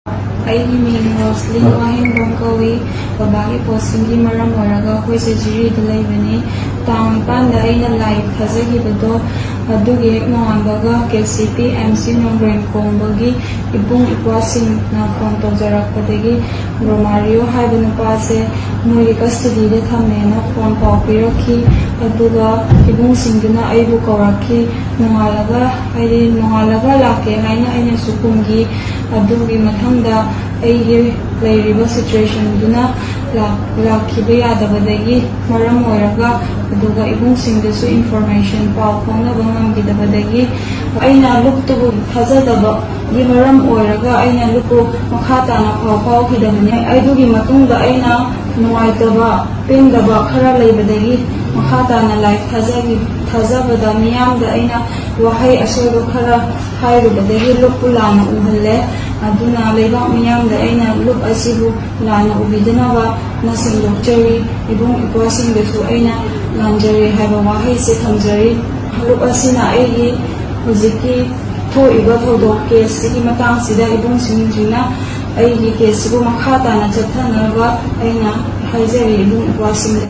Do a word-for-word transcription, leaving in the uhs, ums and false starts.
ꯑꯩꯒꯤ ꯃꯤꯡ ꯔꯣꯁꯂꯤ ꯋꯥꯍꯦꯡꯕꯝ ꯀꯧꯏ꯫ ꯕꯕꯥꯒꯤ ꯄꯣꯁꯇꯤꯡꯒꯤ ꯃꯔꯝ ꯑꯣꯏꯔꯒ ꯑꯩꯈꯣꯏꯁꯦ ꯖꯤꯔꯤꯗ ꯂꯩꯕꯅꯤ꯫ ꯇꯥꯡ ꯅꯤꯄꯥꯟꯗ ꯑꯩꯅ ꯂꯥꯏ ꯊꯥꯖꯈꯤꯕꯗꯣ, ꯑꯗꯨꯒꯤ ꯍꯦꯛ ꯅꯣꯡꯉꯥꯟꯕꯒ K C P M C ꯅꯣꯡꯒ꯭ꯔꯦꯟ ꯈꯣꯡꯕꯒꯤ ꯏꯕꯨꯡ ꯏꯄ꯭ꯋꯥꯁꯤꯡꯅ ꯐꯣꯟ ꯇꯧꯖꯔꯛꯄꯗꯒꯤ ꯔꯣꯃꯥꯔꯤꯌꯣ ꯍꯥꯏꯕ ꯅꯨꯄꯥꯁꯦ ꯃꯣꯏꯒꯤ ꯀꯁꯇꯗꯤꯗ ꯊꯝꯃꯦꯅ ꯐꯣꯟ ꯄꯥꯎ ꯄꯤꯔꯛꯈꯤ꯫ ꯑꯗꯨꯒ ꯏꯕꯨꯡꯁꯤꯡꯗꯨꯅ ꯑꯩꯕꯨ ꯀꯧꯔꯛꯈꯤ꯫ ꯅꯣꯡꯉꯥꯜꯂꯒ, ꯍꯥꯏꯗꯤ ꯅꯣꯡꯉꯥꯜꯂꯒ ꯂꯥꯛꯀꯦ ꯍꯥꯏꯅ ꯑꯩꯅꯁꯨ ꯈꯨꯝꯈꯤ꯫ ꯑꯗꯨꯒꯤ ꯃꯊꯪꯗ ꯑꯩꯒꯤ ꯂꯩꯔꯤꯕ ꯁꯤꯆꯨꯋꯦꯁꯟꯗꯨꯅ ꯂꯥꯛ-, ꯂꯥꯛꯈꯤꯕ ꯌꯥꯗꯕꯗꯒꯤ ꯃꯔꯝ ꯑꯣꯏꯔꯒ, ꯑꯗꯨꯒ ꯏꯕꯨꯡꯁꯤꯡꯗꯁꯨ ꯏꯟꯐꯣꯔꯃꯦꯁꯟ ꯄꯥꯎ ꯐꯥꯎꯅꯕ ꯉꯝꯈꯤꯗꯕꯗꯒꯤ ꯑꯩꯅ ꯂꯨꯞꯇꯨꯕꯨ ꯊꯥꯖꯗꯕꯒꯤ ꯃꯔꯝ ꯑꯣꯏꯔꯒ ꯑꯩꯅ ꯂꯨꯞꯄꯨ ꯃꯈꯥ ꯇꯥꯅ ꯄꯥꯎ ꯐꯥꯎꯈꯤꯗꯕꯅꯤ꯫ ꯑꯗꯨꯒꯤ ꯃꯇꯨꯡꯗ ꯑꯩꯅ ꯅꯨꯡꯉꯥꯏꯇꯕ, ꯄꯦꯟꯗꯕ ꯈꯔ ꯂꯩꯕꯗꯒꯤ ꯃꯈꯥ ꯇꯥꯅ ꯂꯥꯏ ꯊꯥꯖꯕꯗ ꯃꯤꯌꯥꯝꯗ ꯑꯩꯅ ꯋꯥꯍꯩ ꯑꯁꯣꯏꯕ ꯈꯔ ꯍꯥꯏꯔꯨꯕꯗꯒꯤ ꯂꯨꯞꯄꯨ ꯂꯥꯟꯅ ꯎꯍꯜꯂꯦ꯫ ꯑꯗꯨꯅ ꯂꯩꯕꯥꯛ ꯃꯤꯌꯥꯝꯗ ꯑꯩꯅ ꯂꯨꯞ ꯑꯁꯤꯕꯨ ꯂꯥꯟꯅ ꯎꯕꯤꯗꯅꯕ ꯅ ꯁꯦꯡꯗꯣꯛꯆꯔꯤ꯫ ꯏꯕꯨꯡ ꯏꯄ꯭ꯋꯥꯁꯤꯡꯗꯁꯨ ꯑꯩꯅ ꯂꯥꯟꯖꯔꯦ ꯍꯥꯏꯕ ꯋꯥꯍꯩꯁꯦ ꯊꯝꯖꯔꯤ꯫ ꯂꯨꯞ ꯑꯁꯤꯅ ꯑꯩꯒꯤ ꯍꯧꯖꯤꯛꯀꯤ ꯊꯣꯛꯏꯕ ꯊꯧꯗꯣꯛ ꯀꯦꯁꯁꯤꯒꯤ ꯃꯇꯥꯡꯁꯤꯗ ꯏꯕꯨꯡꯁꯤꯡꯁꯤꯅ ꯑꯩꯒꯤ ꯀꯦꯁꯁꯤꯕꯨ ꯃꯈꯥ ꯇꯥꯅ ꯆꯠꯊꯅꯕ ꯑꯩꯅ ꯍꯥꯏꯖꯔꯤ ꯏꯕꯨꯡ ꯏꯄ꯭ꯋꯥꯁꯤꯡꯗ꯫